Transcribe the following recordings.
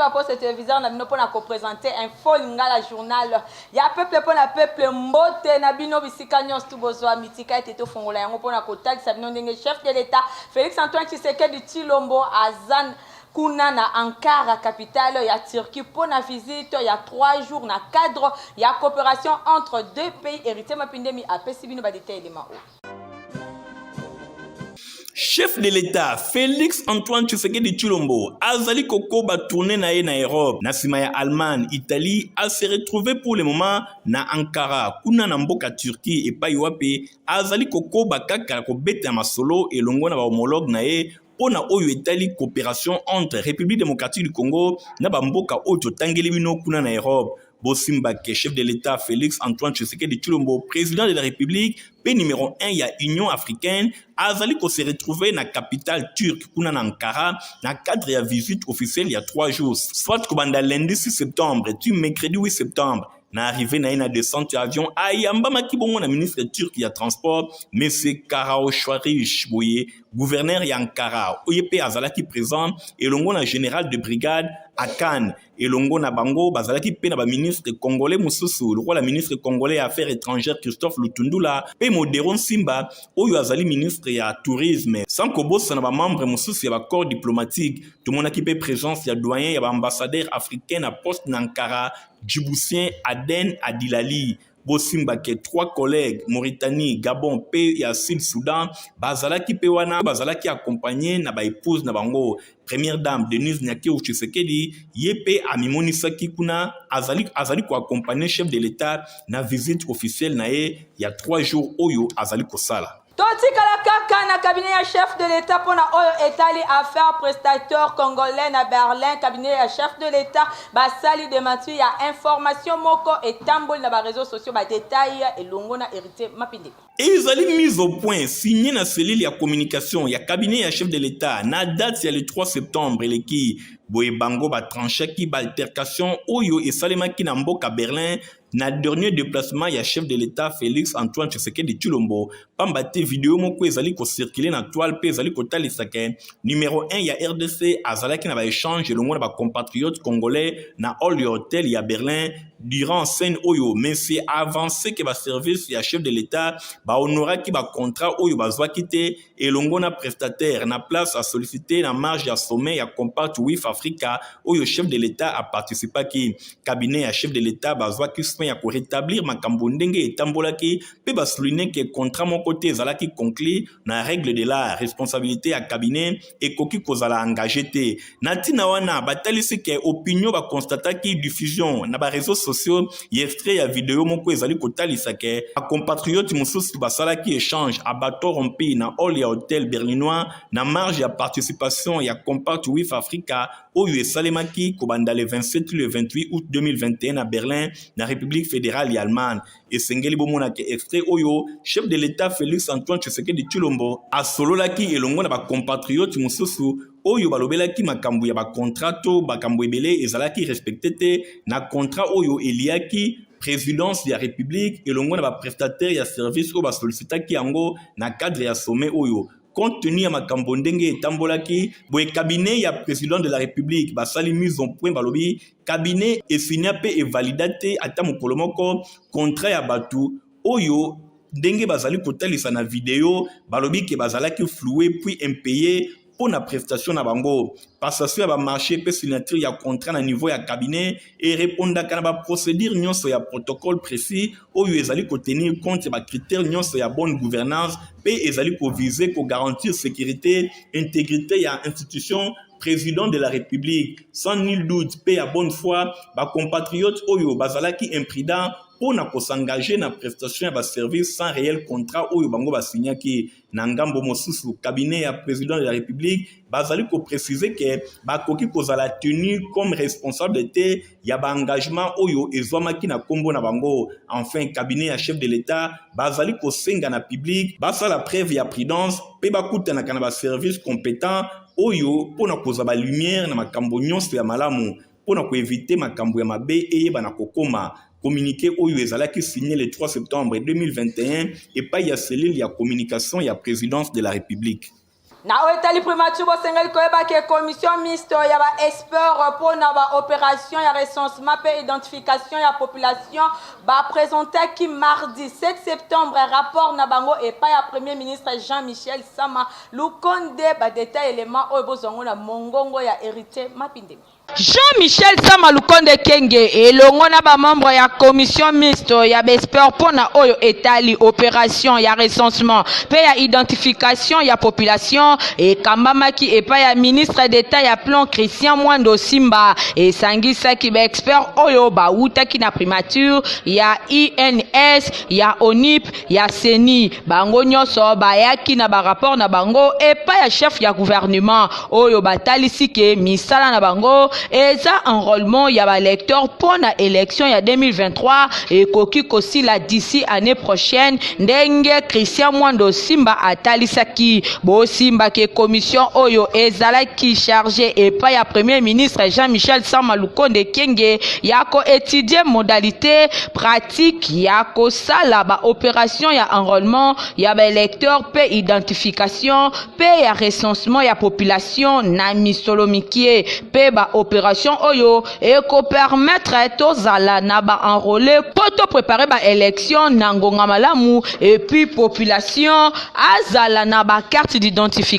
Baposte téléviseur na bino mpona koprésenter Info Lingala, journal ya peuple mpona peuple. Mbote na bino bisika nyonso tu bozwa mitika ete tofongola yango mpona kotalisa bino ndenge chef de l'État Félix Antoine Tshisekedi Tshilombo aza kuna na Ankara, capitale ya Turquie, mpona visite ya 3 jours na cadre ya coopération entre deux pays. Héritier Mapindemi apesi bino badétails elema oyo. Chef de l'État Félix Antoine Tshisekedi Tshilombo azali kokoba tournée na ye na Europe. Na nsima ya Allemagne, Italie, ase retrouvé pour le moment na Ankara, kuna na mboka Turquie, epai wapi azali kokoba kaka kobeta masolo elongo na bahomologue na ye mpo na oyo etali coopération entre République démocratique du Congo na bamboka oyo totangeli bino kuna na Europe. Bosimba ke chef de l'État Félix Antoine Tshisekedi Tshilombo, président de la République mpe numéro 1 ya Union africaine, azali kose retrouver na capitale turque, kuna na Ankara, na cadre ya visite officielle ya 3 jours, soit kobanda lundi 6 septembre ti mercredi 8 septembre. Na arrivée na ye na descente ya avion, ayambamaki bongo na ministre turc ya transport, monsieur Karaoshuarich. Boye gouverneur ya Ankara oye mpe azalaki présent elongo na général de brigade Akan. Elongo na bango bazalaki mpe na baministre congolais mosusu, lokola ministre congolais ya Affaires étrangères Christophe Lutundula mpe Modero Nsimba oyo azali ministre ya Tourisme, sans kobosana bamembre mosusu ya bacorps diplomatique. Tomonaki mpe présence ya doyen ya baambassadeur africain na poste na Ankara, djiboutien Aden Adilali. Bosimba ke trois collègues, Mauritanie, Gabon mpe ya Sud Soudan, bazalaki mpe wana, bazalaki accompagné na baépouse na bango. Première dame Denise Nyakeru Tshisekedi, ye mpe amimonisaki kuna, azali koaccompagner chef de l'État na visite officielle na ye ya 3 jours oyo azali kosala. Totikala kaka na cabinet ya chef de l'État mpona oyo etali affaire prestataire congolais na Berlin. Cabinet ya chef de l'État basali démenti ya information moko etamboli na baréseaux sociaux. Badétails elongo na Héritier Mapinde. Ezali mise au point signé na cellule ya communication ya cabinet ya chef de l'État na date ya le 3 septembre eleki. Boye bango batranchaki baaltercation oyo esalemaki na mboka Berlin na dernier déplacement ya chef de l'État Félix Antoine Tshisekedi Tshilombo, pamba te video moko ezali kocirculer na toile mpe ezali kotalisa ke numéro 1 ya RDC azalaki na baéchange elongo na bacompatriote congolais na hall ya hotel ya Berlin. Durant scène oyo, monsieur avance ke baservice ya chef de l'État bahonoraki bacontrat oyo bazwaki te elongo na prestataire na place asollicité na marge ya sommet ya Compact with Africa oyo chef de l'État aparticipaki. Cabinet ya chef de l'État bazwaki soin ya korétablir makambo ndenge etambolaki mpe basouligne ke contrat moko te ezalaki conclu na règle de l'art. Responsabilité ya cabinet ekoki kozala engagé te. Na ntina wana, batalisi ke opinion baconstataki diffusion na baréseaux sociaux ya extrait ya video moko ezali kotalisa ke bacompatriote mosusu basalaki échange à bâton rompu na hall ya hotel berlinois na marge ya participation ya Compact with Africa oyo esalemaki kobanda le 27 le 28 août 2021 na Berlin, na République fédérale ya Allemagne. Esengeli bomona ke extrait oyo, chef de l'État Félix Antoine Tshisekedi Tshilombo asololaki elongo na bacompatriote mosusu oyo balobelaki makambo ya bacontrat to makambo ebele ezalaki respecté te na contrat oyo eliaki présidence ya République elongo na baprestataire ya service oyo basollicitaki yango na cadre ya sommet oyo. Compte tenu ya makambo ndenge etambolaki boye, cabinet ya président de la République basali mise en point. Balobi cabinet esigna mpe evalida te ata mokolo moko contrat ya bato oyo ndenge bazali kotalisa na video. Balobi ke bazalaki floué puis impayé mpo na prestation na bango. Passation ya bamarché mpe signature ya contrat na niveau ya cabinet erépondaka na baprocédure nyonso ya protocole précis oyo ezali kotenir compte ya bacritère nyonso ya bonne gouvernance mpe ezali koviser kogarantir sécurité, intégrité ya institution président de la République. Sans nul doute mpe ya bonne foi, bacompatriote oyo bazalaki imprudent mpo na kos'engager na prestation ya baservice sans réel contrat oyo bango basignaki. Na ngambo mosusu, cabinet ya président de la République bazali kopréciser ke bakoki kozala tenu comme responsable te ya baengagement oyo ezwamaki na nkombo na bango. Enfin, cabinet ya chef de l'État bazali kosenga na public basala preuve ya prudence mpe bakutanaka na baservice compétent oyo mpo na kozwa balumière na makambo nyonso ya malamu, mpo na koéviter makambo ya mabe eyebana kokoma. Communiqué oyo ezalaki signé le 3 septembre 2021 epai ya cellule ya communication ya présidence de la République. Na oyo etali primature, bosengeli koyeba ke commission mixte ya ba experts mpo na ba opération ya recensement mpe identification ya population bapresentaki mardi 7 septembre rapport na bango epai ya Premier ministre Jean-Michel Sama Lukonde. Badetail élément oyo bozwa yango na mongongo ya Héritier Mapindemi. Jean-Michel Sama Lukonde Kenge elongo na bamembre ya commission mixte ya baexpert mpo na oyo etali opération ya recensement mpe ya identification ya population ekambamaki epai ya ministre d'État ya Plan, Christian Mwando Simba, esangisaki baexpert oyo bawutaki na primature, ya INS, ya ONIP, ya CENI. Bango nyonso bayaki na barapport na bango epai ya chef ya gouvernement oyo batalisi ke misala na bango eza enrôlement ya baélecteur mpo na élection ya 2023 ekoki kosila d'ici année prochaine, ndenge Christian Mwando Simba atalisaki. Bosimbaki commission oyo ezalaki chargé epai ya Premier ministre Jean-Michel Sama Lukonde Kenge ya koétudier modalité pratique ya kosala baopération ya enrôlement ya baélecteur mpe identification mpe ya recensement ya population na misolo mike, mpe baopération oyo ekopermettre tozala na baenrôlé mpo toprépare baélection na ngonga malamu, et puis population azala na bacarte d'identification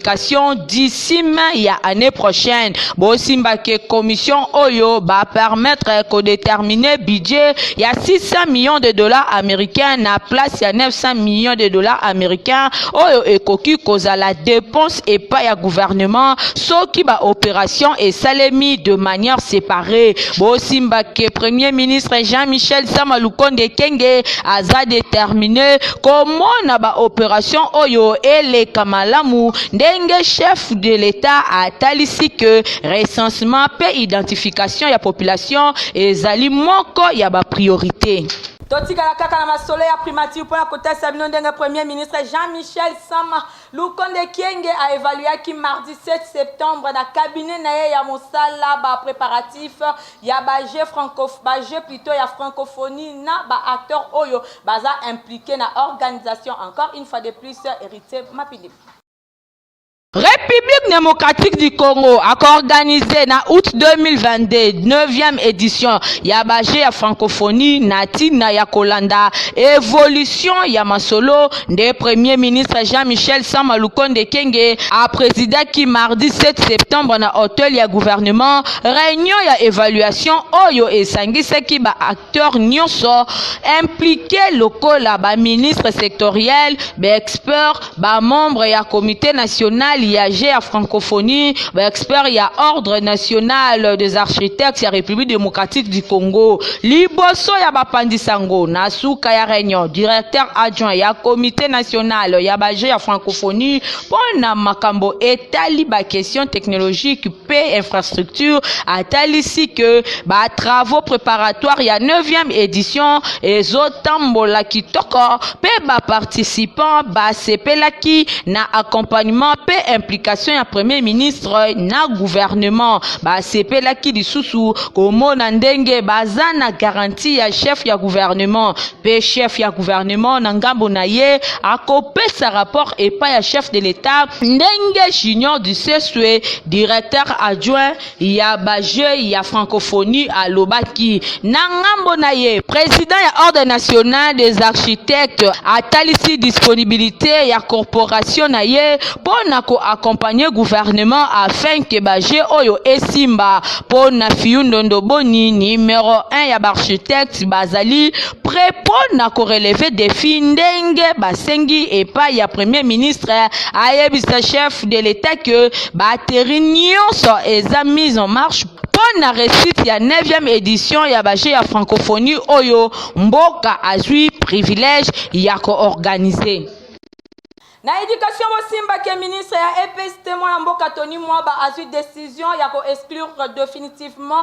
d'ici mai ya année prochaine. Bosimbake commission oyo bapermettre kodéterminer budget ya 600 millions de dollars américains na place ya 900 millions de dollars américains oyo ekoki kozala dépense epai ya gouvernement soki baopération esalemi de manière séparée. Bosimbake Premier ministre Jean-Michel Sama Lukonde Kenge aza déterminé komona baopération oyo eleka malamu, ndenge chef de l'État atalisi ke recensement mpe identification ya population ezali moko ya bapriorité. Totikala kaka na masolo ya primature mpona kotalisa bino ndenge Premier ministre Jean-Michel Sama Lukonde Kienge aévaluaki mardi 7 septembre na cabinet na ye ya mosala bapréparatif ya bajeux franco, bajeux plutôt ya francophonie na baacteur oyo baza impliqué na organisation. Encore une fois de plus, Héritier Mapindi. République démocratique du Congo a organisé na août 2022 9e édition ya bajeux ya francophonie. Na ntina ya kolanda évolution ya masolo nde Premier ministre Jean-Michel Sama Lukonde Kenge aprésidaki mardi 7 septembre na hôtel ya gouvernement réunion ya évaluation oyo esangisaki baacteur nyonso impliqué lokola baministre sectoriel, baexpert, bamembre ya comité national ya jeux ya francophonie, baexpert ya Ordre national des architectes ya République démocratique du Congo. Liboso ya bapandisango na suka ya réunion, directeur adjoint ya comité national ya bajeux ya francophonie mpo na makambo etali baquestion technologique mpe infrastructure atalisi ke batravaux préparatoire ya 9e édition ezotambola kitoko mpe baparticipant basepelaki na accompagnement mpe implication ya Premier ministre na gouvernement. Basepelaki lisusu komona ndenge baza na garantie ya chef ya gouvernement, mpe chef ya gouvernement na ngambo na ye akopesa rapport epai ya chef de l'État, ndenge Junior du Seswe, directeur adjoint ya bajeux ya francophonie, alobaki. Na ngambo na ye, président ya Ordre national des architectes atalisi disponibilité ya corporation na ye mpo na koaccompagner gouvernement afin ke bajeux oyo esimba. Mpo na Fiyundondo Boni, numéro 1 ya baarchitecte, bazali prêt mpo na korelever défi, ndenge basengi epai ya Premier ministre ayebisa chef de l'État ke batterie nyonso eza mise en marche mpo na réussite ya 9e édition ya bajeux ya francophonie oyo mboka azwi privilège ya koorganiser. Na éducation, bosimbaki ministre ya EPST, mwana mboka Tony Mwaba, azwi décision ya koexclure définitivement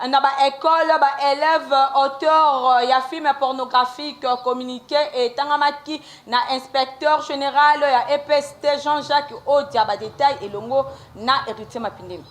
na baécole baélève auteur ya film pornographique. Communiqué etangamaki na inspecteur général ya EPST, Jean-Jacques Odia. Badetail elongo na Héritier Mapindemi.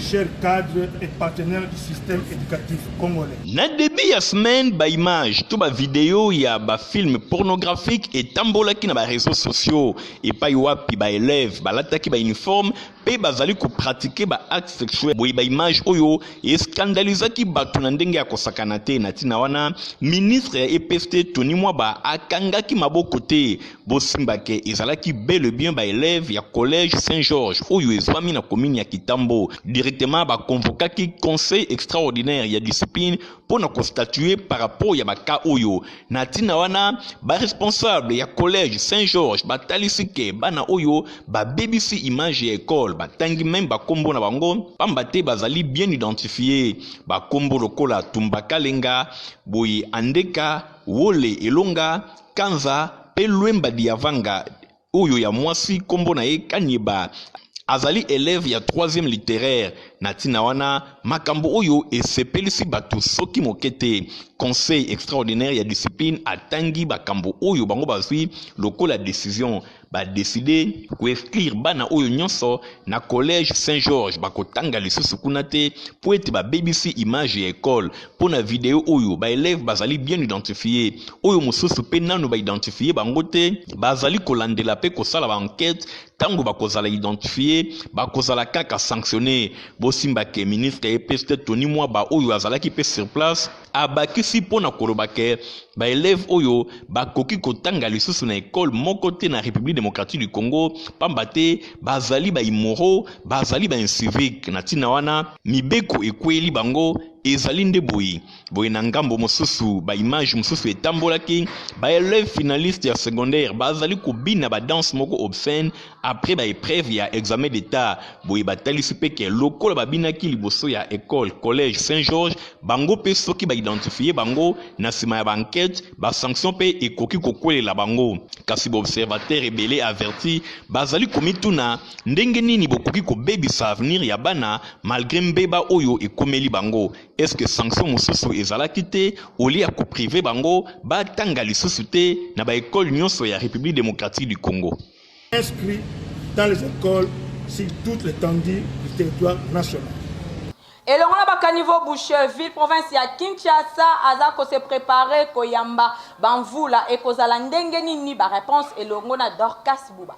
Chers cadres et partenaires du système éducatif congolais. Na début ya semaine, ba image to ba video ya ba film pornographique etambolaki na ba réseaux sociaux epai wapi ba élèves balataki ba uniforme mpe bazali kopratike ba acte sexuel. Boye ba image oyo eskandalizaki bato na ndenge ya kosakana te. Na ntina wana, ministre ya EPST Tony Mwaba akangaki maboko te. Bosimba ke ezalaki bel et bien ba élèves ya collège Saint-Georges oyo ezwami na commune ya Kitambo. Directement ba convokaki conseil extraordinaire ya discipline mpo na kostatue par rapport ya ba cas oyo. Na ntina wana, ba responsable ya collège Saint-Georges batalisi ke bana oyo babebisi image ya école, batangi meme bakombo na bango pamba te bazali bien identifie. Bakombo lokola Tumba Kalenga, Boye Andeka, Wole Elonga, Kanza pe Lwemba Diavanga. Oyo ya mwasi kombo na ye Kanyeba, azali elève ya troisième littéraire. Na ntina wana, makambo oyo esepelisi bato soki moke te. Conseil extraordinaire ya discipline atangi bakambo oyo bango bazwi lokola decision. Ba decide ko exclure bana oyo nyonso na collège Saint-Georges, bakotanga lisusu kuna te mpo ete babebisi image ya école. Mpo na video oyo, ba élèves bazali bien identifié, oyo mosusu mpe nanu ba identifie bango te, bazali kolandela mpe kosala ba enquête. Ntango bakozala identifie, bakozala kaka sanctionné. Bosimba ke ministre ya EPST Tony Mwaba oyo azalaki mpe sur place abakisi mpo na koloba ke ba élèves oyo bakoki kotanga lisusu na école moko te na République démocratique du Congo, pamba te bazali ba immoraux, bazali ba incivique. Na ntina wana, mibeko ekweyeli bango ezali nde boye boye. Na ngambo mosusu, ba image mosusu etambolaki, ba élèves finaliste ya secondaire bazali kobina ba danse moko obscène après ba épreuve ya examen d'état. Boye batalisi mpe ke lokola babinaki liboso ya école collège Saint-Georges, bango mpe soki baidentifie bango na nsima ya baenquête, basanction mpe ekoki kokwelela bango. Kasi baobservateur ebele averti bazali komituna ndenge nini bokoki kobebisa avenir ya bana malgré mbeba oyo ekomeli bango. Est-ce sanction mosusu ezalaki te olie ya koprive bango batanga lisusu te na baekole nyonso ya République démocratique du Congo? Inscrits dans les écoles sur toute l'étendue du territoire national. Elongo na bacaniveau bouché, ville province ya Kinshasa aza kose préparer koyamba bamvula ekozala ndenge nini? Baréponse elongo na Dorcas Buba.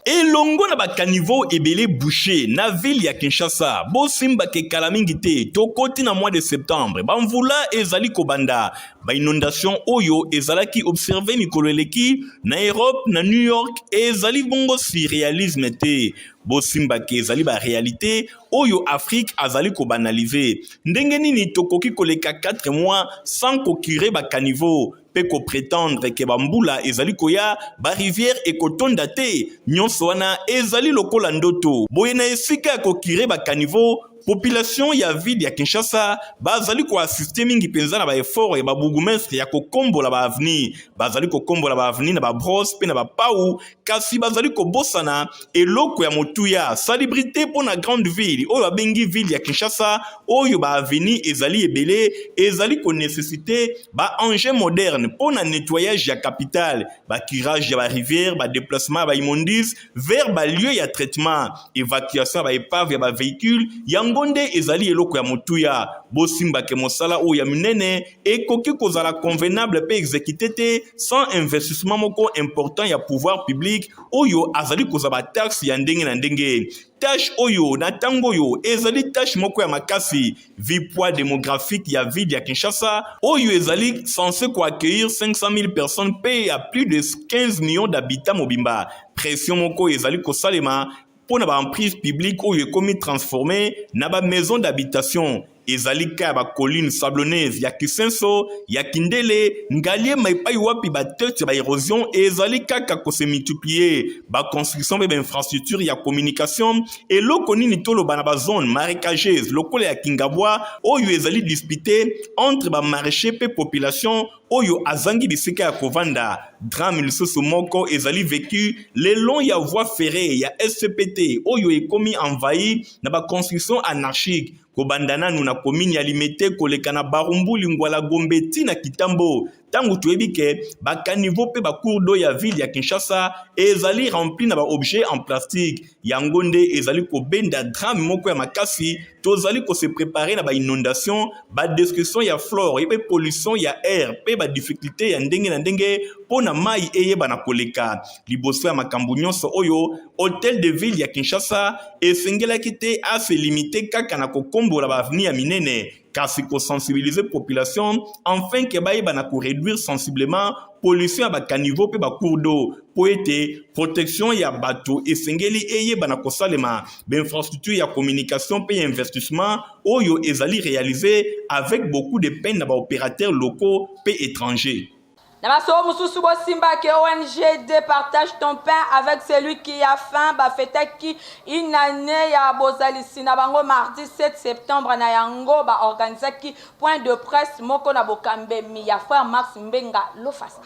Elongo na bacaniveau ebele bouché na ville ya Kinshasa, bosimbaka ekala mingi te, tokoti na mois de septembre, bamvula ezali kobanda. Bainondation oyo ezalaki observé mikolo eleki na Europe, na New York, ezali bongo surréalisme te. Bosimbaka ezali baréalité oyo Afrique azali kobanalize. Ndenge nini tokoki koleka 4 mois sans kocurer bacaniveau mpe koprétendre ke bambula ezali koya, barivière ekotonda te? Nyonso wana ezali lokola ndoto. Boye na esika ya kocurer bacaniveau, population ya ville ya Kinshasa bazali koassiste mingi mpenza na baeffort ya babourgmestre ya kokombola baavenue. Bazali kokombola baavenue na babrosse mpe na bapau, kasi bazali kobosana eloko ya motuya, salubrité mpo na grande ville oyo babengi ville ya Kinshasa, oyo baavenue ezali ebele, ezali konécessite baengin moderne mpo na nettoyage ya capitale, bacurage ya barivière, badéplacement ya baimmondices vers balieu ya traitement, évacuation ya baépave ya bavéhicule. Yango nde ezali eloko ya motuya. Bosimbake mosala oyo ya minene ekoki kozala convenable mpe exécuté te sans investissement moko important ya pouvoir public oyo azali kozwa bataxe ya ndenge na ndenge. Tâche oyo na ntango oyo ezali tâche moko ya makasi, vu poids démographique ya ville ya Kinshasa oyo ezali censé koaccueillir 500 000 personnes mpe ya plus de 15 millions d'habitants mobimba. Pression moko ezali kosalema mpo na baemprise publique oyo ekomi transformé na bamaison d'habitation. Ezali ka ya bacolline sablonneuse ya Kisenso, ya Kindele, Ngaliema, epai wapi batete ya baérosion ezali kaka kose multiplier, baconstruction mpe bainfrastructure ya communication. Eloko nini toloba na bazone marécageuse lokola ya Kingabwa oyo ezali dispute entre bamaraîcher mpe population oyo azangi bisika ya kovanda? Drame lisusu moko ezali vécu le long ya voie ferrée ya SCPT oyo ekomi envahi na baconstruction anarchique. Kobanda nanu na commune ya Limete koleka na Barumbu, Lingwala, Gombe ti na Kitambo. Tango toyebi ke ba caniveaux pe ba cours d'eau ya ville ya Kinshasa ezali rempli na ba objets en plastique, yango nde ezali kobenda drame moko ya makasi. Tozali ko se preparer na ba inondations, ba destruction ya flore pe pollution ya air pe ba difficultes ya ndenge na ndenge po na mayi eyebana koleka. Liboso ya makambo nyonso oyo, Hotel de ville ya Kinshasa esengelaki te a se limiter kaka na kokombola ba avenues ya minene, kasi ko sensibiliser population enfin que bayeba na ko reduire sensiblement pollution ya ba caniveaux pe ba cours d'eau po ete protection ya bato esengeli eyeba na kosalema. Ba infrastructures ya communication pe ya investissement oyo ezali realiser avec beaucoup de peine na ba operateurs locaux pe etrangers. Na masolo mosusu, bosimba ke ONG de Partage ton pain avec celui qui a faim bafetaki une année ya bozalisi na bango mardi 7 septembre. Na yango ba organisaki point de presse moko na bokambemi ya frère Max Mbenga Lofasa.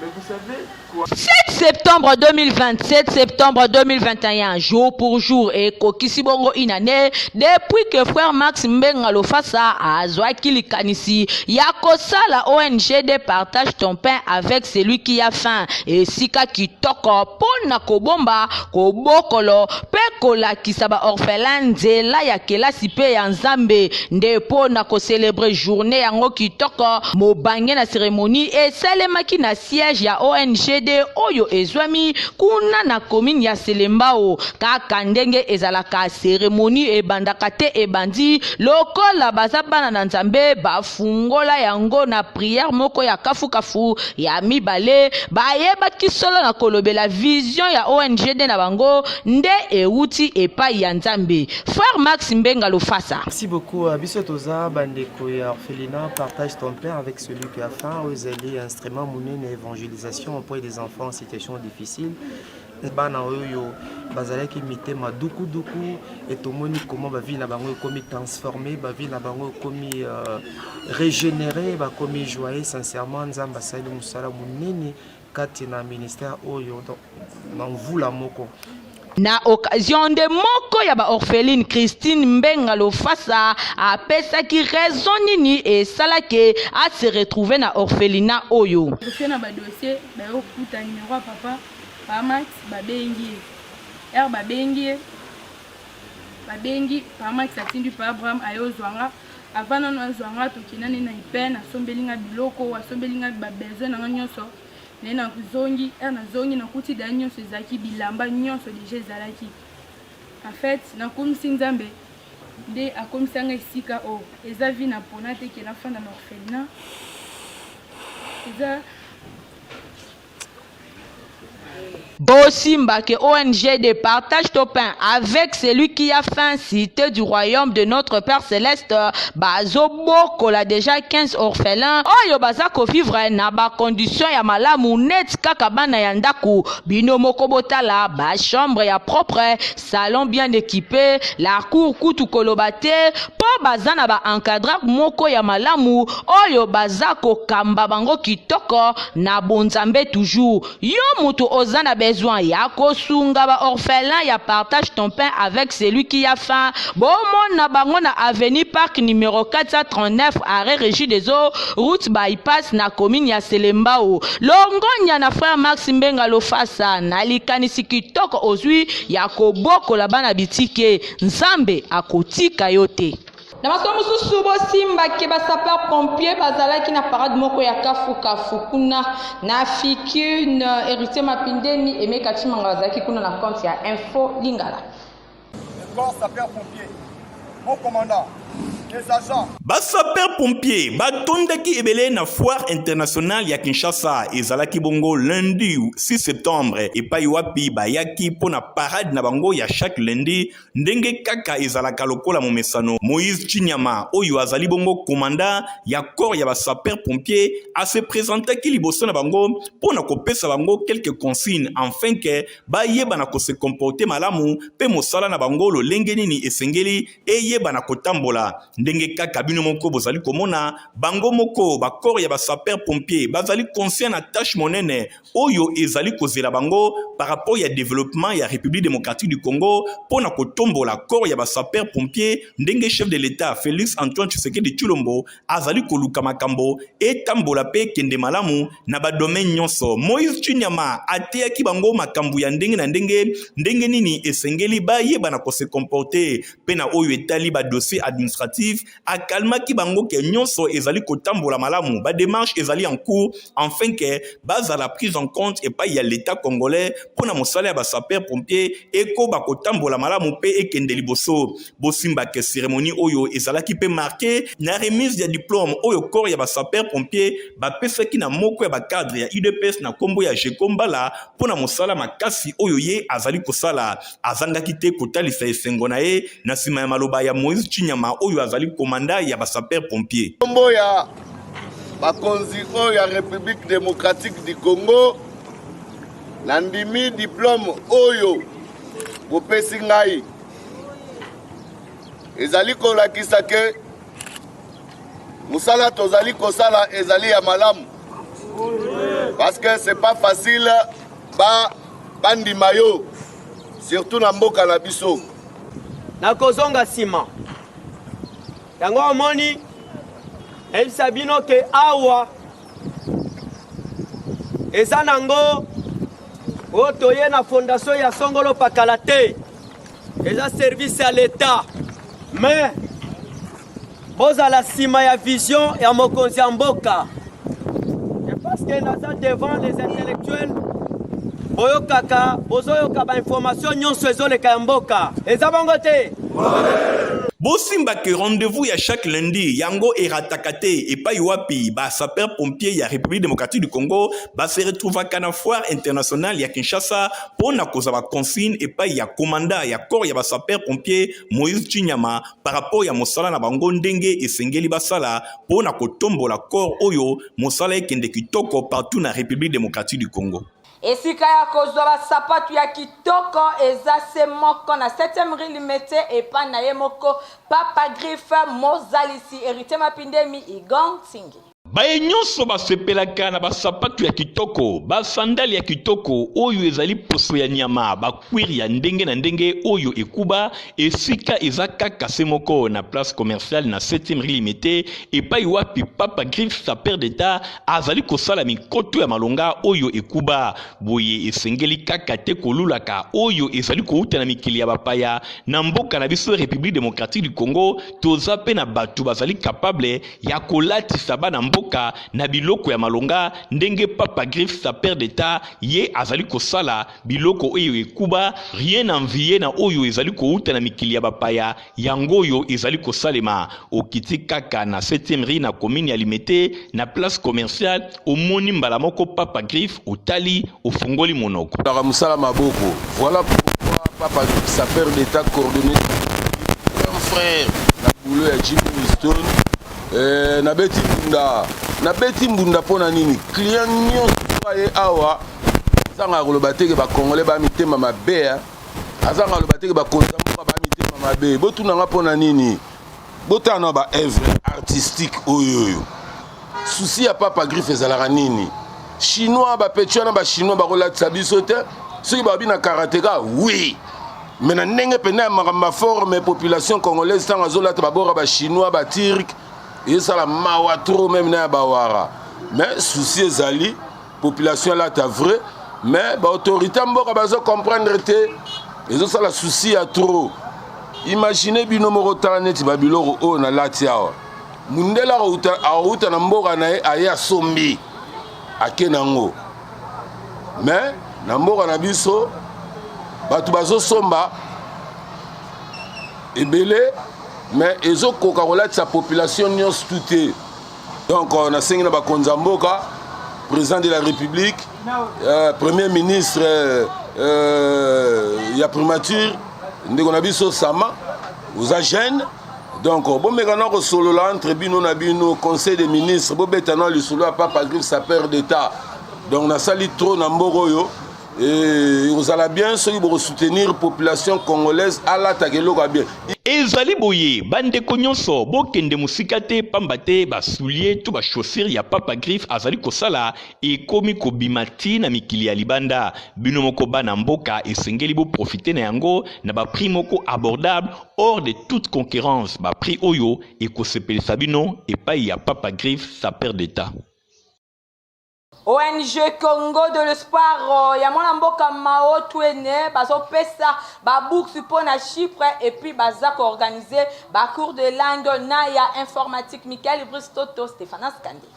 Mais vous savez quoi? 7 septembre 2027 septembre 2021, jour pour jour, ekokisi bongo une année depuis que frère Max Mbenga Lofasa azwaki likanisi ya kosala ONG de Partage ton pain avec celui qui a faim, esika kitoko mpo na kobomba, kobokolo mpe kolakisa baorphelin nzela ya kelasi mpe ya Nzambe. Nde mpo na kocelebre journée yango kitoko, mobange na cérémonie esalemaki na siège ya ONGD oyo ezwami kuna na commune ya Selembao. Kaka ndenge ezalaka, cérémonie ebandaka te ebandi lokola baza bana na Nzambe, bafungola yango na prière moko ya kafukafu. Ya mibale, bayebaki solo na kolobela vision ya ONGD na bango nde ewuti epai ya Nzambe. Frère Max Mbenga Lofasa. Merci beaucoup. Biso toza bandeko ya orphelinat Partage ton pain avec celui qui a faim, oyo ezali instrument monene ya évangélisation auprès des enfants en situation difficile. Bana oyo bazalaki mitema dukuduku e tomoni comment bavie na bango ekomi transformé, bavie na bango ekomi régénéré, bakomi joyeux. Sincèrement, Nzambe asali mosala monene kati na ministère oyo na mvula moko. Na occasion nde moko ya baorpheline, Christine Mbenga Lofasa, apesaki raison nini esalaki ase retrouve na orphelinat oyo. Dossier na badossier, bayokuta numéro ya papa pa Max, babengi ye. Ere babengi ye, babengi pa Max, atindi pa Abraham ayozwa nga. Avant nano azwa nga, tokenda nde na Ipen, asombeli nga biloko, asombeli nga babesoin na nga nyonso. Naye nazongi, ere nazongi nakuti daya nyonso ezalaki, bilamba nyonso deja ezalaki. En fait, nakomisi Nzambe nde akomisa nga esika oyo. Eza vie na pona te ke nafanda na orphelinat. Eza Bosimba ke ONG de Partage ton pain avec celui qui a faim, cité du royaume de notre Père Céleste, bazobokola déjà 15 orphelins oyo baza kovivre na bacondition ya malamu net kaka bana ya ndako. Bino moko botala bachambre ya propre, salon bien équipé, la cour kutu koloba te, mpo baza na baencadreur moko ya malamu oyo baza kokamba bango kitoko na bonzambe toujours. Yo moto oza na besoin ya kosunga baorphelin ya Partage ton pain avec celui qui a faim, bomona bango na avenue Parc numéro 439, arrêt Régie des eaux, route bypass, na commune ya Selembao. Longonya na frère Max Mbenga Lofasa na likanisi kitoko ozwi ya kobokola bana bitike. Nzambe akotika yo te. Na masolo mosusu, bosimbake basapeur pompier bazalaki na parade moko ya kafukafu kuna na Fikune. Héritier Mapindeni, Emeka Chimanga bazalaki kuna na compte ya Info Lingala. Le corps sapeur-pompier, mon commandant, les agents. Basapeur pompier batondaki ebele na Foire internationale ya Kinshasa. Ezalaki bongo lundi 6 septembre, epai wapi bayaki mpo na parade na bango ya chaque lundi, ndenge kaka ezalaka lokola momesano. Moïse Chinyama, oyo azali bongo commandant ya corps ya basapeur pompier, ase présentaki liboso na bango mpo na kopesa bango quelques consignes afin ke bayeba na kose comporter malamu mpe mosala na bango lolenge nini esengeli eyeba na kotambola. Ndenge kaka bino moko bozali komona, bango moko ba corps ya ba sapeurs pompiers bazali conscient na tache monene oyo ezali kozela bango par rapport ya developpement ya Republique democratique du Congo mpo na kotombola corps ya ba sapeurs pompiers ndenge chef de l'Etat Felix Antoine Tshisekedi Tshilombo azali koluka makambo etambola mpe ekende malamu na ba domaine nyonso. Moïse Tshinyama ateyaki bango makambo ya ndenge na ndenge, ndenge nini esengeli bayeba na ko se comporter mpe na oyo etali ba dossier administratif. Akalmaki bango ke nyonso ezali kotambola malamu, ba demarches ezali en cours enfin ke bazala prise en compte epai ya l'Etat congolais mpo na mosala ya ba sapeurs pompiers ekoba kotambola malamu mpe ekende liboso. Bosimba ke cérémonie oyo ezalaki mpe marqué na remise ya diplôme oyo corps ya ba sapeurs pompiers bapesaki na moko ya ba cadre ya UDPS na kombo ya Jeko Mbala mpo na mosala makasi oyo ye azali kosala. Azangaki te kotalisa esengo na ye na nsima ya maloba ya Moïse Tshinyama oyo azali komanda ya ba sapeurs pompiers. Kombo ya bakonzi oyo ya Republique democratique du Congo, nandimi diplome oyo bopesi ngai ezali kolakisa ke mosala tozali kosala ezali ya malamu, parce que c'est pas facile ba bandima yo surtout na mboka na biso. Nakozonga nsima yango omoni nayebisa bino ke awa eza nango oyo toye na fondation ya songolo pakala te, eza service ya l'etat, mais bozala nsima ya vision ya mokonzi ya mboka. Et parce que naza devant les intellectuels, boyokaka, bozoyoka bainformation nyonso ezoleka ya mboka, eza bongo te? Bosimba ke rendez-vous ya chaque lundi yango erataka te epai wapi ba sapeurs pompiers ya République démocratique du Congo ba se retrouvaka na foire internationale ya Kinshasa mpo na kozwa ba consigne epai ya commandant ya corps ya ba sapeurs pompiers Moïse Tshinyama par rapport ya mosala na bango ndenge esengeli basala mpo na kotombola corps oyo mosala ekende kitoko partout na République démocratique du Congo. Esika ya kozwa basapatu ya kitoko eza se moko na 7e rue Limete epai na ye moko Papa Griffe mozalisi Heritier Mapindemi Igon Nsingi. Baye nyonso basepelaka na basapatu ya kitoko, basandale ya kitoko oyo ezali poso ya nyama, bakwire ya ndenge na ndenge oyo ekuba, esika eza kaka se moko na place commerciale na 7e rue Limete epai wapi Papa Griffe sapeur d'Etat azali kosala mikoto ya malonga oyo ekuba. Boye esengeli kaka te kolulaka oyo ezali kouta na mikili ya bapaya. Na mboka na biso Republique democratique du Congo, toza pe na bato bazali capable ya kolatisa bana mboka na biloko ya malonga ndenge Papa Griffe sapeur d'Etat ye azali kosala biloko oyo ekuba, rien envier na oyo ezali kouta na mikili ya bapaya. Yango oyo ezali kosalema, okiti kaka na 7e rue na commune ya Limete na place commerciale, omoni mbala moko Papa Griffe, otali, ofungoli monoko. Kaka mosala maboko. Voilà pourquoi Papa Griffe, sapeur d'Etat coordonné grand frère na boulot ya Jimmy Winston. Eh, nabeti mbunda, nabeti mbunda mpo na nini? Client nyonso aye awa azangaka koloba te ke ba Congolais ba mitema mabe, hein. Azanga aloba te ke bakonzi ya mboka ba mitema mabe. Botuna nga mpo na nini? Botala na ba œuvre artistique oyo oyo. Souci ya Papa Griffe ezalaka nini? Chinois ba petit wana ba chinois bakolatisa biso te. Soki babi na karateka oui. Mais na ndenge pena ya makambo ya forme population congolaise ntango azolata babora ba chinois ba turc ezosala mawa trop meme na ya bawara. Mais souci ezali population alata vrai, mais ba autorité mboka bazo comprendre te, ezosala souci ya trop. Imaginez bino moko tala neti ba biloko oyo nalati awa, mundele akouta na mboka na ye aye asombi ake nango, mais na mboka na biso bato bazosomba ebele, mais ezokoka kolatisa population nyonso tu te. Donc nasengi na bakonzi ya mboka, président de la république, premier ministre ya primature ndeko na biso Sama, oza jeune, donc bomeka na kosolola entre bino na bino, conseil des ministres, bobeta na lisolo ya Papa Griffe sapeur d'état. Donc nasali trop na mboka oyo. Ekozala bien soki bokosoutenir population congolaise alataka eloko ya bien. Ezali boye bandeko nyonso bokende mosika te pamba te ba souliers to ba chaussures ya Papa Griffe azali kosala ekomi kobima ti na mikili ya libanda. Bino moko bana mboka esengeli bo profiter na yango na ba prix moko abordable hors de toute concurrence, ba prix oyo ekosepelisa bino epayi ya Papa Griffe sapeur d'Etat. ONG Congo de l'espoir ya mwana mboka Mao Twene bazopesa ba bourse mpo na Chypre et puis baza ko organiser ba cours de langue na ya informatique. Michael Brice Toto, Stephanas Kande.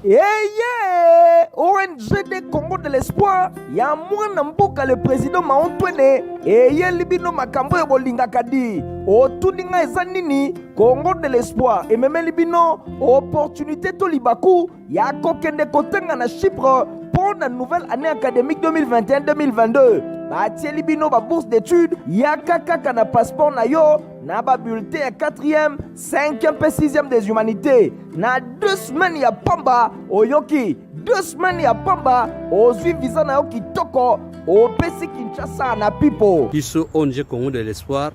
Eye ONG de Congo de l'espoir ya mwana mboka le président Mao Twene eyeli bino makambo oyo bolingaka di otuni ngai eza nini? Congo de l'espoir ememeli bino opportunité to libaku ya kokende kotanga na Chypre mpo na nouvelle année académique 2021-2022. Batieli bino ba bourse d'études, yaka kaka na passeport na yo na ba bulletin ya 4e, 5e mpe 6e des humanités na 2 semaines ya pamba. Oyoki 2 semaines ya pamba, ozwi visa na yo kitoko, opesi Kinshasa na pipo. Biso ONG Congo de l'espoir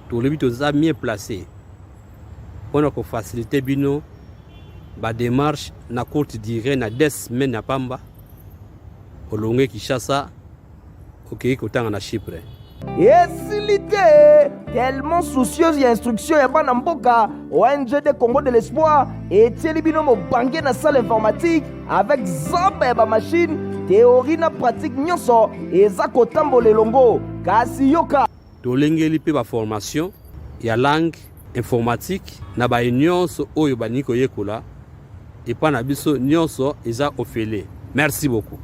tolobi toza mieux placé mpona kofacilite bino bademarche na courte durée na 2 semaines ya pamba, olonge Kinshasa okei kotanga na Chypre. Esili te, tellement soucieuse ya instruction ya bana mboka, ONG de Congo de l'espoir etieli bino mobange na salle informatique avec zamba ya bamashine, théorie na pratique nyonso eza kotambola elongo. Kasi yoka, tolengeli mpe baformation ya langue informatique na baye nyonso oyo balingi koyekola epa na biso, nyonso eza ofele. Merci beaucoup.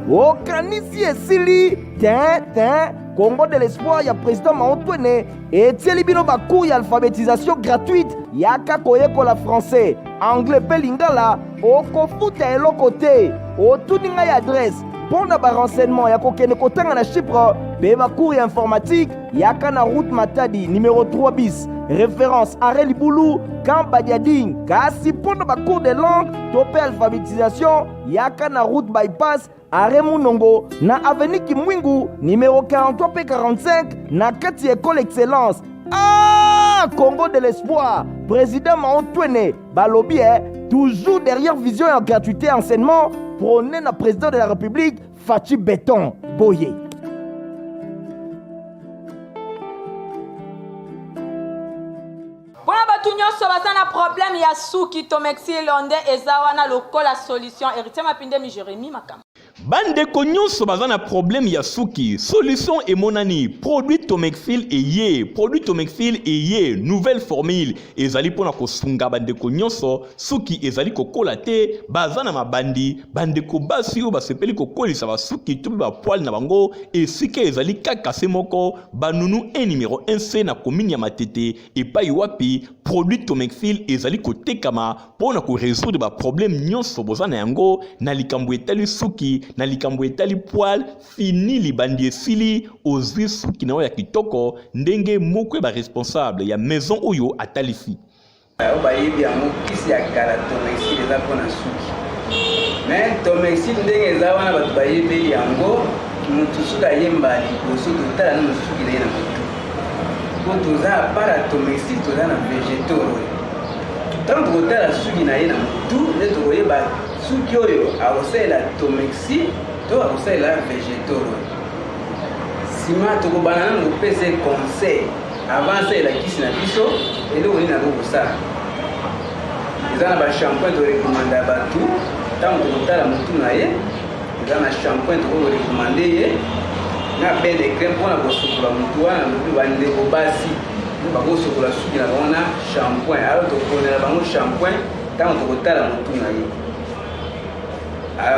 Okanisi esili te te. Congo de l'espoir ya président Mao Twene etieli bino bacours ya alphabétisation gratuite. Yaka koyekola français, anglais mpe lingala, okofuta eloko te. Otuni ngai adresse mpo na barenseignement ya kokende kotanga na Chypre mpe bacours ya informatique, yaka na route Matadi numéro 3 bis, référence arrêt Libulu, camp Badiading. Kasi mpo na bacours de langue to mpe alphabétisation, yaka na route bypass arrêt Munongo na avenue Kimwingu numéro 43 mpe 45 na kati ya école Excellence. Ah, Congo de l'espoir, président Mao Twene balobi toujours derrière vision ya gratuité enseignement prôné na président de la République Fatshi Béton Boye. Mpona bato nyonso baza na problème ya suki, Tomexil nde eza wana lokola solution. Héritier Mapindemi, Jérémy Makambo. Bandeko nyonso baza na problème ya suki, solution emonani. Produit Tomexil eye, produit Tomexil eye, nouvelle formule ezali mpona kosunga bandeko nyonso suki ezali kokola te, baza na mabandi. Bandeko basi oyo basepeli kokolisa basuki to mpe bapoile na bango, esika ezali kaka se moko, Banunu 1 numéro 1C na commune ya Matete, epai wapi produit Tomexil ezali kotekama mpo na koresoudre baproblème nyonso boza na yango na likambo etali suki, na likambo etali poile. Fini libandi esili, ozwi suki na yo ya kitoko ndenge moko ya baresponsable ya maison oyo atalisi. Oyo bayebi yango kisi ya kala Tomexil eza mpona suki, mais Tomexil ndenge eza wana bato bayebeli yango, motu soki ayemba liboso totala nano suki na ye na motu, po toza apart ya Tomexil toza na vegetor oyo ntango tokotala suki na ye na motu nde tokoyeba suki oyo akosalela Tomexil to akosalela vegetor oyo. Nsima tokobanda nano kopesa ye conseil avant asalela kisi na biso, eloko nini akoki kosala. Eza na bashampoing torekomanda ya bato ntango tokotala motu na ye, eza na shampoing tokoki korekomande ye na bain de crème mpona kosukola motu wana. Lobi bandeko basi bakosukola suki na bango na shampoing, alors toponela bango shampoing ntango tokotala motu na ye.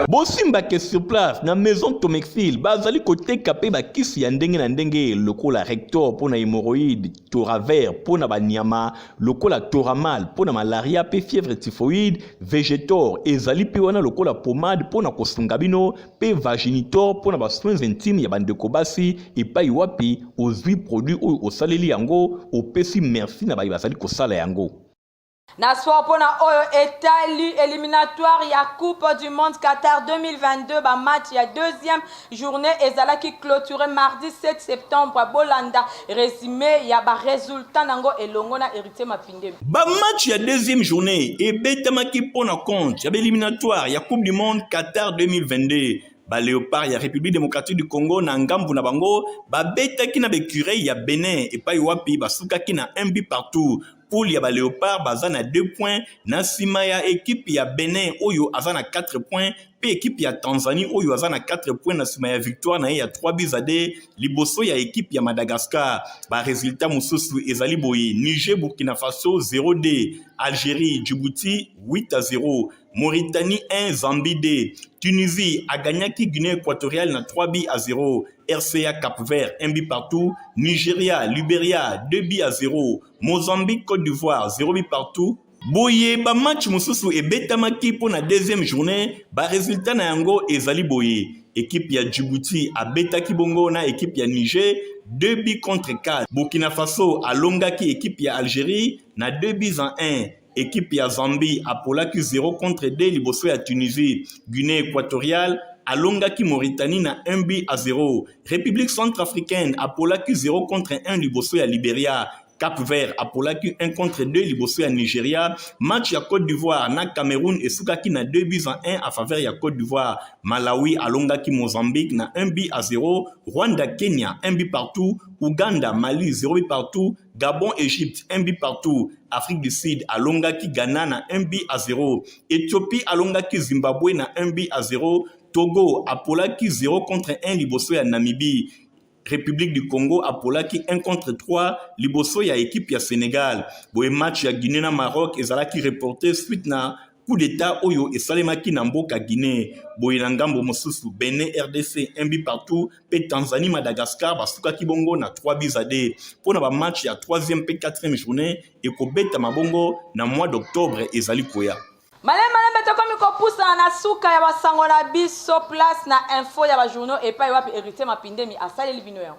Bosimba ke sur place na maison Tomexil bazali koteka pe bakisi ya ndenge na ndenge lokola Rector mpo na hemorroïde, Toraver mpo na banyama lokola Toramal mpo na malaria pe fièvre typhoïde, Vegetor ezali pe wana lokola pomade mpo na kosunga bino pe Vaginitor mpo na ba soins intimes ya bandeko basi epai wapi ozwi produit oyo osaleli yango opesi merci na baye bazali kosala yango. Na sport mpo na oyo etali eliminatoire ya Coupe du monde Qatar 2022, ba match ya deuxième journée ezalaki clôturé mardi 7 septembre. Bolanda résumé ya ba résultats nango elongo na Héritier Mapindemi. Ba match ya deuxième journée ebetamaki mpo na compte ya ba eliminatoire ya Coupe du monde Qatar 2022. Ba Leopards ya République démocratique du Congo na ngambu na bango babetaki na ba Ecureuils ya Benin epai wapi basukaki na 1 but partout. Poule ya ba Leopards baza na 2 points na nsima ya ekipe ya Benin oyo aza na 4 points mpe ekipe ya Tanzanie oyo aza na 4 points na nsima ya victoire na ye ya 3 buts à 2 liboso ya ekipe ya Madagascar. Ba resultats mosusu ezali boye: Niger Burkina Faso 0-2, Algérie Djibouti 8-0, Mauritanie 1, Zambie 2. Tunisie a gagnaki Guinée équatoriale na 3 buts à 0. RCA Cap-Vert 1 but partout. Nigeria, Liberia 2 buts à 0. Mozambique, Côte d'Ivoire 0 but partout. Boye ba match mosusu ebetamaki mpo na deuxième journée, ba résultats na yango ezali boye: équipe ya Djibouti abetaki bongo na équipe ya Niger 2 buts contre 4. Burkina Faso alongaki équipe ya Algérie na 2 buts à 1. Équipe ya Zambie apolaki 0 contre 2 liboso ya Tunisie. Guinée équatoriale alongaki Mauritanie na 1 but à 0. République centrafricaine apolaki 0 contre 1 liboso ya Liberia. Cap-Vert apolaki 1 contre 2 liboso ya Nigeria. Match ya Côte d'Ivoire na Cameroun esukaki na 2 buts à 1 à faveur ya Côte d'Ivoire. Malawi alongaki Mozambique na 1 but à 0. Rwanda Kenya 1 but partout. Ouganda Mali 0 but partout. Gabon Égypte 1 but partout. Afrique du Sud alongaki Ghana na 1 but à 0. Éthiopie alongaki Zimbabwe na 1 but à 0. Togo apolaki 0 contre 1 liboso ya Namibie. République du Congo apolaki 1 contre 3 liboso ya équipe ya Sénégal. Boye match ya Guinée na Maroc ezalaki reporté suite na coup d'état oyo esalemaki na mboka Guinée. Boye na ngambo mosusu, Benin RDC 1 but partout mpe Tanzanie Madagascar basukaki bongo na 3 buts à 2. Mpona ba match ya 3e mpe 4e journée ekobetama bongo na mois d'octobre ezali koya. Malembe malembe tokomi kopusana na suka ya basango na biso. Place na info ya bajournaux epai wapi Héritier Mapindemi asaleli bino yango.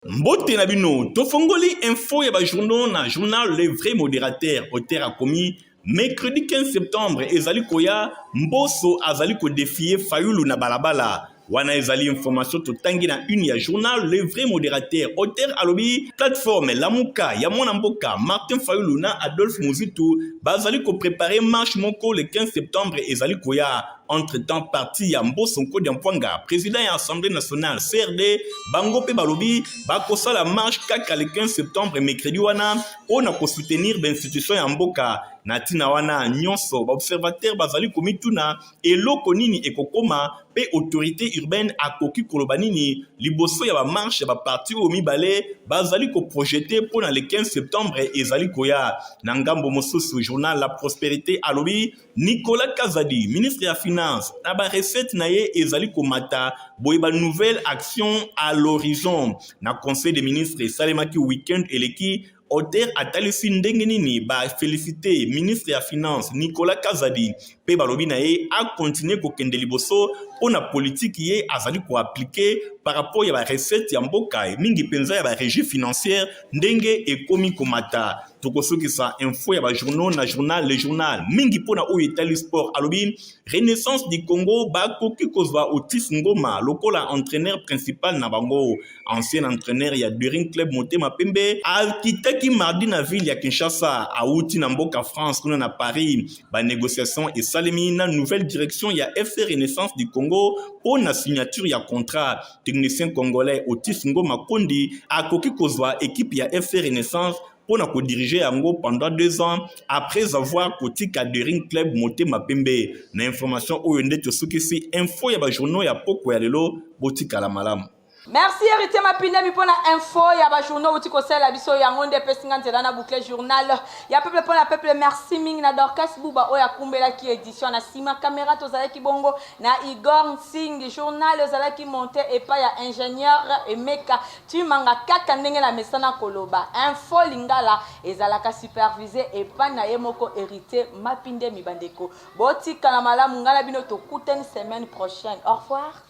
Mbote na bino, tofongoli info ya bajournaux na journal Le Vrai Modérateur. Auteur akomi: mercredi 15 septembre ezali koya, Mboso azali kodéfier Fayulu na balabala. Wana ezali information totangi na une ya journal Le Vrai Modérateur. Auteur alobi plateforme Lamuka ya mwana mboka Martin Fayulu na Adolphe Muzitu bazali koprépare marche moko le 15 septembre ezali koya. Entre-temps, parti ya Mboso Nkodia Mpwanga, président ya Assemblée nationale, CRD, bango mpe balobi bakosala marche kaka le 15 septembre, mercredi wana, mpo na kosoutenir bainstitution ya mboka. Na ntina wana nyonso, baobservateur bazali komituna eloko nini ekokoma mpe autorité urbaine akoki koloba nini liboso ya bamarche ya baparti oyo mibale bazali koprojeter mpo na le 15 septembre ezali koya. Na ngambo mosusu, journal La Prospérité alobi Nicolas Kazadi, ministre ya Finance, na barecette na ye ezali komata. Boye banouvelle action à l'horizon na conseil des ministres esalemaki week-end eleki. Auteur atalisi ndenge nini bafélicité ministre ya Finance Nicolas Kazadi mpe balobi na ye akontinue kokende liboso mpo na politiki ye azali koappliquer par rapport ya barecette ya mboka, mingi mpenza ya barégie financière, ndenge ekomi komata. Tokosukisa info ya bajournaux na journal Le Journal, mingi mpona oyo etali sport. Alobi Renaissance du Congo bakoki kozwa Otis Ngoma lokola entraîneur principal na bango. Ancien entraîneur ya Daring Club Motema Pembe akitaki mardi na ville ya Kinshasa, awuti na mboka France, kuna na Paris. Banégociation esalemi na nouvelle direction ya FC Renaissance du Congo mpo na signature ya contrat. Technicien congolais Otis Ngoma Kondi akoki kozwa équipe ya FC Renaissance mpo na kodiriger yango pendant 2 ans après avoir kotika Daring Club Motema Pembe. Na information oyo nde tosukisi info ya bajournaux ya poko ya lelo. Botikala malamu. Merci Héritier Mapindemi mpo na info ya ba journaux outi kosalela biso yango nde epesi nga nzela na boucle journal ya peuple mpo na peuple. Merci mingi na Dorcas Buba oyo akumbelaki édition na nsima caméra tozalaki bongo na Igor Nsing. Journal ezalaki monté epai ya ingénieur Emeka Tumanga kaka ndenge na mesana koloba info lingala ezalaka supervisé epai na ye moko Héritier Mapindemi. Bandeko, botikala malamu, ngai na bino tokutani semaine prochaine. Au revoir.